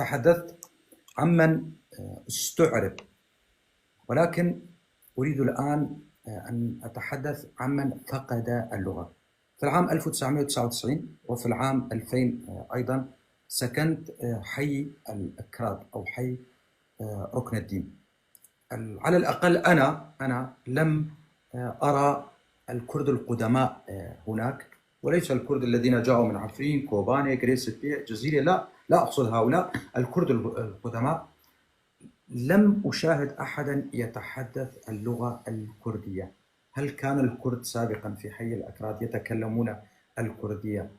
تحدثت عمن استعرب، ولكن أريد الآن أن أتحدث عمن فقد اللغة. في العام 1999 وفي العام 2000 أيضا سكنت حي الأكراد أو حي ركن الدين. على الأقل أنا لم أرى الكرد القدماء هناك، وليس الكرد الذين جاءوا من عفرين، كوباني، غريسبي، جزيرة، لا، لا أقصد هؤلاء الكرد القدماء. لم أشاهد أحدا يتحدث اللغة الكردية. هل كان الكرد سابقا في حي الأكراد يتكلمون الكردية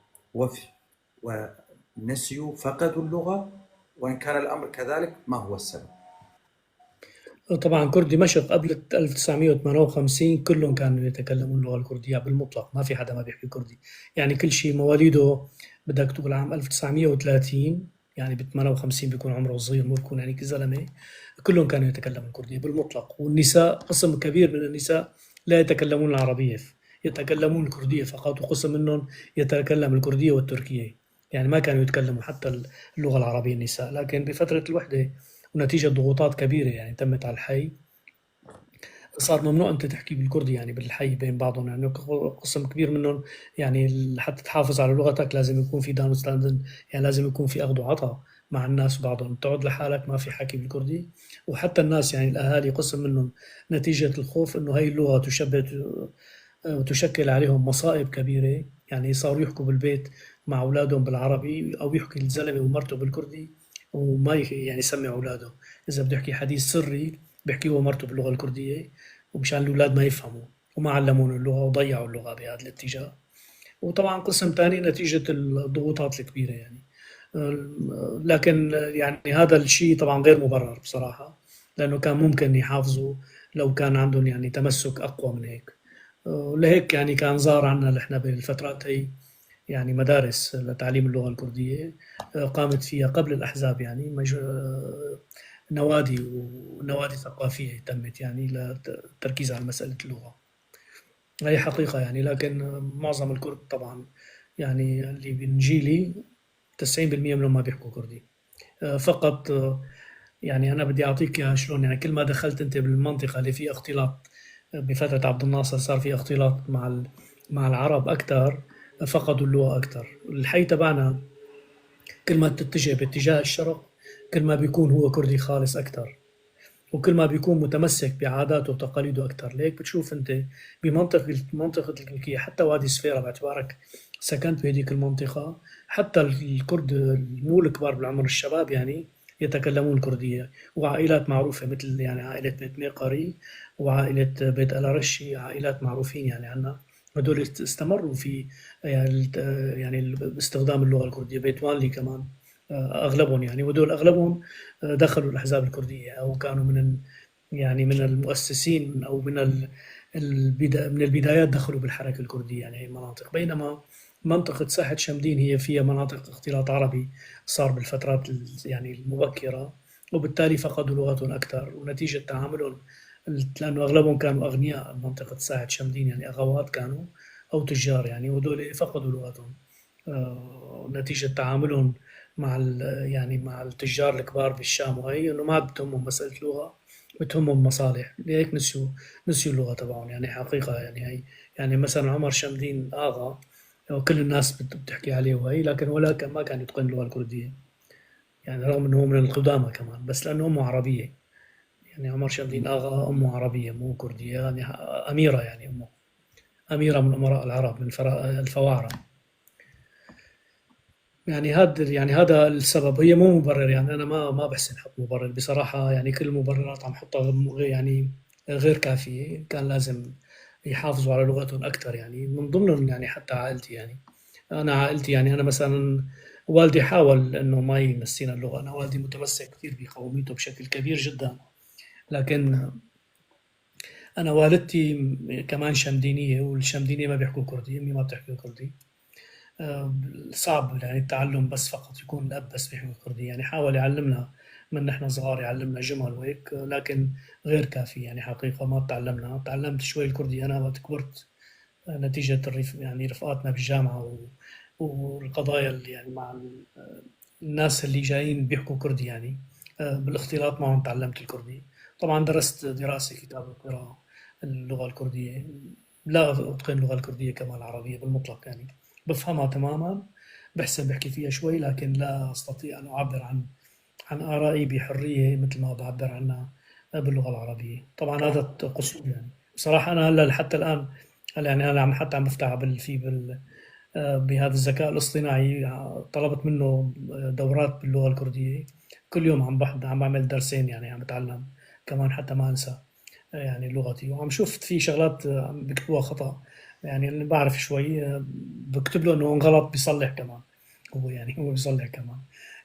ونسيوا، فقدوا اللغة؟ وإن كان الأمر كذلك ما هو السبب؟ طبعا كرد دمشق قبل 1958 كلهم كانوا يتكلمون اللغة الكردية بالمطلق، ما في حدا ما بيحكي كردي، يعني كل شيء مواليده بدك تقول عام 1930، يعني ب 58 بيكون عمره صغير، مو بيكون يعني زلمة، كلهم كانوا يتكلمون الكردية بالمطلق. والنساء قسم كبير من النساء لا يتكلمون العربية، يتكلمون الكردية فقط، وقسم منهم يتكلم الكردية والتركية، يعني ما كانوا يتكلموا حتى اللغة العربية النساء. لكن بفترة الوحدة ونتيجة ضغوطات كبيرة يعني تمت على الحي، صار ممنوع أنت تحكي بالكردي يعني بالحي بين بعضهم، يعني قسم كبير منهم يعني حتى تحافظ على لغتك لازم يكون في دانوستاندن، يعني لازم يكون في أخذ وعطاء مع الناس بعضهم، تقعد لحالك ما في حكي بالكردي. وحتى الناس يعني الأهالي قسم منهم نتيجة الخوف إنه هاي اللغة تشبه وتشكل عليهم مصائب كبيرة، يعني صاروا يحكوا بالبيت مع أولادهم بالعربي، أو يحكي الزلمة ومرته بالكردي وما يعني يسمع أولاده، إذا بده يحكي حديث سري بيحكيه هو ومرته باللغة الكردية، ومشان الأولاد ما يفهموا، وما علمون اللغة وضيعوا اللغة بهذا الاتجاه. وطبعا قسم ثاني نتيجة الضغوطات الكبيرة يعني، لكن يعني هذا الشيء طبعا غير مبرر بصراحة، لأنه كان ممكن يحافظوا لو كان عندهم يعني تمسك أقوى من هيك. ولهيك يعني كان زار عنا نحن بالفترات هي يعني مدارس لتعليم اللغة الكردية، قامت فيها قبل الأحزاب يعني نوادي ونوادي ثقافية تمت يعني للتركيز على مسألة اللغة. هي حقيقة يعني. لكن معظم الكرد طبعا يعني اللي من جيلي 90% منهم ما بيحكوا كردي فقط. يعني أنا بدي أعطيك إياها شلون، يعني كل ما دخلت أنت بالمنطقة اللي فيها اختلاط بفترة عبد الناصر صار في اختلاط مع العرب أكثر، فقدوا اللغة أكثر. الحي تبعنا كل ما تتجه باتجاه الشرق كل ما بيكون هو كردي خالص أكثر، وكل ما بيكون متمسك بعاداته وتقاليده أكثر. ليك بتشوف أنت بمنطقة منطقة الكلكية حتى وادي سفيرة، باعتبارك سكنت بهذيك المنطقة، حتى الكرد مو الكبار بالعمر، الشباب يعني يتكلمون الكردية، وعائلات معروفة مثل يعني عائلة بيت ميقري وعائلة بيت ألارشي، عائلات معروفين يعني عنا، هدول استمروا في يعني باستخدام اللغة الكردية. بيت وانلي كمان أغلبهم يعني، وهدول أغلبهم دخلوا الأحزاب الكردية أو كانوا من يعني من المؤسسين أو من من البدايات دخلوا بالحركة الكردية يعني هي المناطق. بينما منطقة ساحة شمدين هي فيها مناطق اختلاط عربي صار بالفترات يعني المبكرة، وبالتالي فقدوا لغتهم أكثر، ونتيجة تعاملهم لأنه أغلبهم كانوا أغنياء منطقة ساحة شمدين، يعني أغوات كانوا أو تجار يعني، وهدول فقدوا لغتهم نتيجة تعاملهم مع يعني مع التجار الكبار بالشام، وهي إنه ما بتهمهم مسألة لغة، بتهمهم مصالح، لهيك نسيوا اللغة تبعهم يعني حقيقة. يعني هي يعني مثلا عمر شمدين آغا كل الناس بتحكي عليه وهي، لكن ولا ما كان يتقن اللغة الكردية يعني، رغم انه هو من القدامى كمان، بس لانه امه عربية يعني. عمر شمدين آغا امه عربية مو كردية يعني، أميرة يعني، امه أميرة من أمراء العرب من الفواعرة يعني. هذا يعني هذا السبب، هي مو مبرر يعني، أنا ما بحسن حط مبرر بصراحة يعني، كل المبررات عم حطها يعني غير كافية، كان لازم يحافظوا على لغتهم أكثر يعني. من ضمنهم يعني حتى عائلتي يعني، أنا عائلتي يعني أنا مثلا والدي حاول إنه ما ينسينا اللغة، أنا والدي متمسك كثير بقوميته بشكل كبير جدا، لكن أنا والدتي كمان شمدينية، والشمدينية ما بيحكوا كردي، أمي ما بتحكي كردي، صعب يعني التعلم بس فقط يكون الأب بس بيحكي كردي يعني. حاول يعلمنا من نحن صغار، يعلمنا جمل وهيك، لكن غير كافي يعني حقيقة ما تعلمنا. تعلمت شوي الكردي أنا وقت كبرت نتيجة الرف يعني رفقاتنا بالجامعة والقضايا اللي يعني مع الناس اللي جايين بيحكوا كردي، يعني بالاختلاط معهم تعلمت الكردي. طبعا درست دراسة كتابة وقراءة اللغة الكردية، لا أتقن اللغة الكردية كما العربية بالمطلق، يعني بفهمها تماما، بحسن بحكي فيها شوي، لكن لا أستطيع أن أعبر عن آرائي بحرية مثل ما بعبر عنها باللغة العربية. طبعا هذا قصور يعني. بصراحة أنا هلا حتى الآن، هلا يعني أنا عم حتى عم بفتح بال في بال بهذا الذكاء الاصطناعي، طلبت منه دورات باللغة الكردية. كل يوم عم بحضر، عم بعمل درسين، يعني عم بتعلم كمان حتى ما أنسى يعني لغتي. وعم شوف في شغلات عم بكتبوها خطأ، يعني اللي بعرف شوي بكتب له انه غلط بيصلح كمان هو، يعني هو بيصلح كمان.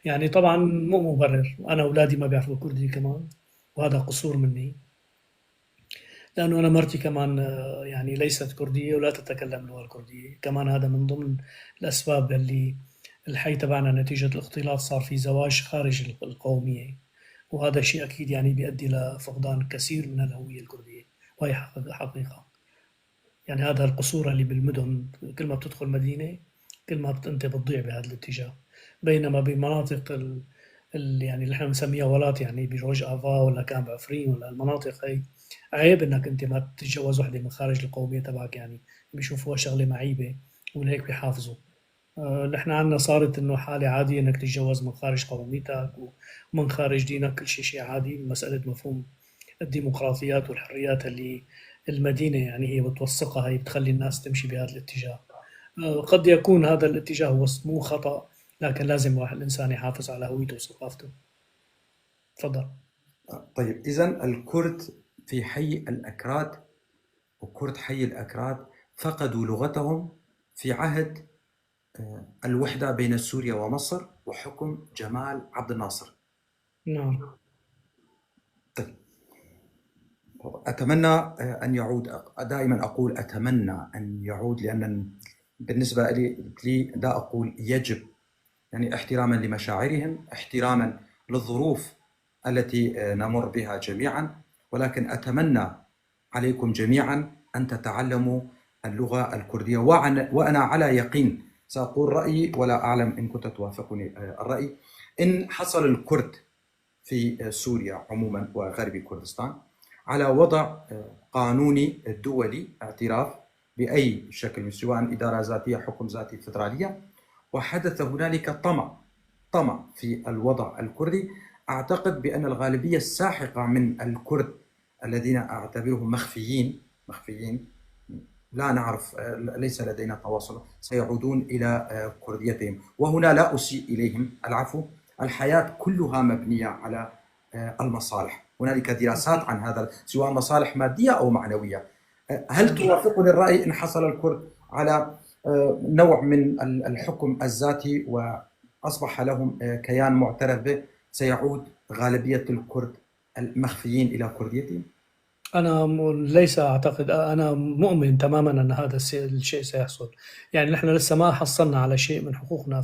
يعني طبعا مو مبرر، انا اولادي ما بيعرفوا كردي كمان، وهذا قصور مني، لانه انا مرتي كمان يعني ليست كرديه ولا تتكلم اللغه الكرديه كمان. هذا من ضمن الاسباب اللي الحي تبعنا نتيجه الاختلاط صار في زواج خارج القوميه، وهذا شيء اكيد يعني بيؤدي لفقدان كثير من الهويه الكرديه، وهي حقيقه. يعني هذا القصور اللي بالمدن، كل ما بتدخل مدينه كل ما انت بتضيع بهذا الاتجاه، بينما بمناطق يعني اللي احنا بنسميها ولات، يعني بروج افا ولا كان بعفرين ولا المناطق هي، عيب انك انت ما تتجوز وحده من خارج القوميه تبعك، يعني بيشوفوها شغله معيبه ولهيك بيحافظوا. نحن عندنا صارت انه حاله عاديه انك تتجوز من خارج قوميتك ومن خارج دينك، كل شيء عادي. مساله مفهوم الديمقراطيات والحريات اللي المدينه يعني هي بتوثقها، هي بتخلي الناس تمشي بهذا الاتجاه. قد يكون هذا الاتجاه هو مو خطأ، لكن لازم واحد الإنسان يحافظ على هويته وثقافته. تفضل. طيب، إذا الكرد في حي الأكراد وكرد حي الأكراد فقدوا لغتهم في عهد الوحدة بين سوريا ومصر وحكم جمال عبد الناصر. نعم. طيب، أتمنى أن يعود، دائما أقول أتمنى أن يعود، لأن بالنسبة لي لا أقول يجب، يعني احتراما لمشاعرهم، احتراما للظروف التي نمر بها جميعا، ولكن أتمنى عليكم جميعا أن تتعلموا اللغة الكردية. وأنا على يقين سأقول رأيي ولا أعلم إن كنت توافقني الرأي، إن حصل الكرد في سوريا عموما وغرب كردستان على وضع قانوني دولي اعتراف بأي شكل، سواء إدارة ذاتية، حكم ذاتي، فدرالية، وحدث هنالك طمع في الوضع الكردي، أعتقد بأن الغالبية الساحقة من الكرد الذين أعتبرهم مخفيين لا نعرف، ليس لدينا تواصل، سيعودون إلى كرديتهم. وهنا لا أسيء إليهم، العفو، الحياة كلها مبنية على المصالح، هنالك دراسات عن هذا سواء مصالح مادية أو معنوية. هل توافقني الرأي إن حصل الكرد على نوع من الحكم الذاتي وأصبح لهم كيان معترف به، سيعود غالبية الكرد المخفيين إلى كرديتهم؟ أنا ليس أعتقد، أنا مؤمن تماما أن هذا الشيء سيحصل. يعني نحن لسه ما حصلنا على شيء من حقوقنا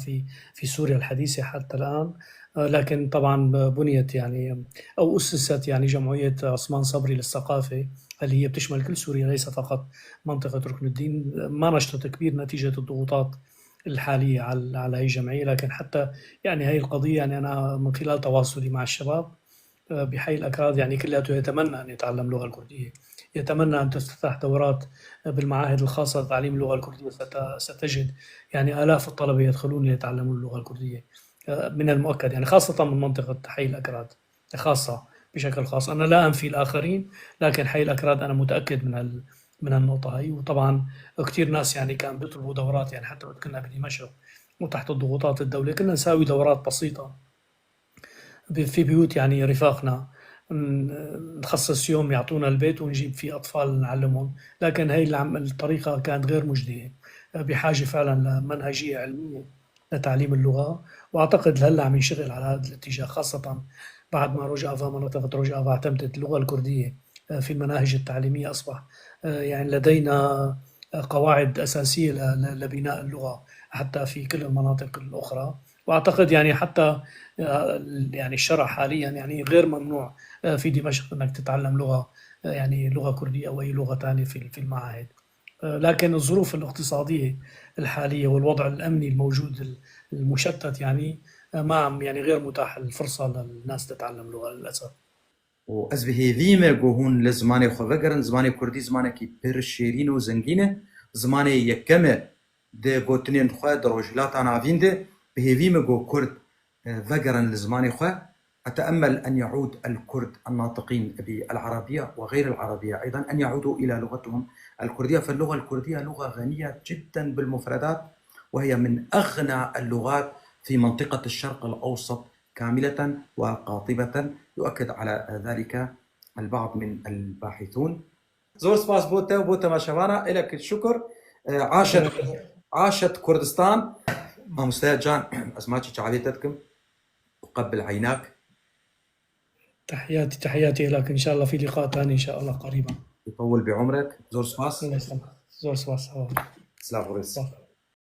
في سوريا الحديثة حتى الآن، لكن طبعا بنيت يعني أو أسست يعني جمعية عثمان صبري للثقافة اللي هي بتشمل كل سوريا ليس فقط منطقة ركن الدين. ما نشطت كبير نتيجة الضغوطات الحالية على هي الجمعية، لكن حتى يعني هي القضية، يعني أنا من خلال تواصلي مع الشباب بحي الأكراد يعني كلياته يتمنى أن يتعلم اللغة الكردية، يتمنى أن تفتح دورات بالمعاهد الخاصة لتعليم اللغة الكردية. ستجد يعني آلاف الطلبة يدخلون ليتعلموا اللغة الكردية من المؤكد، يعني خاصة من منطقة حي الأكراد خاصة بشكل خاص. أنا لا أنفي الآخرين، لكن حي الأكراد أنا متأكد من النقطة هي. وطبعا كثير ناس يعني كان بيطلبوا دورات، يعني حتى وقت كنا بدمشق وتحت الضغوطات الدولية كنا نساوي دورات بسيطة في بيوت يعني رفاقنا، نخصص يوم يعطونا البيت ونجيب فيه أطفال نعلمهم، لكن هي الطريقة كانت غير مجدية، بحاجة فعلا لمنهجية علمية لتعليم اللغة. وأعتقد هلا عم ينشغل على هذا الاتجاه، خاصة بعد ما روج آفا، منطقة روج آفا اعتمدت اللغة الكردية في المناهج التعليمية، أصبح يعني لدينا قواعد أساسية لبناء اللغة حتى في كل المناطق الأخرى. وأعتقد يعني حتى يعني الشرع حاليا يعني غير ممنوع في دمشق أنك تتعلم لغة، يعني لغة كردية أو أي لغة ثانية في المعاهد، لكن الظروف الاقتصادية الحالية والوضع الأمني الموجود المشتت يعني ما عم يعني غير متاح الفرصة للناس تتعلم لغة للأسف. Û ez bi hêvî me ku hûn li zimanê xwe vegerin. Zimanê Kurdî zimanekî pir şêrîn û zengîn e. Zimanê yekem e di gotinên xwe di Rojhilata Navîn de. Bi hêvî me ku Kurd vegerin li zimanê xwe. أتأمل أن يعود الكرد الناطقين بالعربية وغير العربية أيضا أن يعودوا إلى لغتهم الكردية، فاللغة الكردية لغة غنية جدا بالمفردات، وهي من أغنى اللغات في منطقة الشرق الأوسط كاملة وقاطبة، يؤكد على ذلك البعض من الباحثون. زۆر سپاس بۆ تە و بۆ تەماشاڤانا، ئێلەک شوکر. عاشت عاشت كردستان. مامۆستا جان، ئەز ماچی چاڤێ تە دکم، أقبل عيناك. تحياتي تحياتي لك، إن شاء الله في لقاء ثاني إن شاء الله قريبا. يطول بعمرك، زۆر سپاس. الله يسلمك، زۆر سپاس. سلاڤ و ڕێز.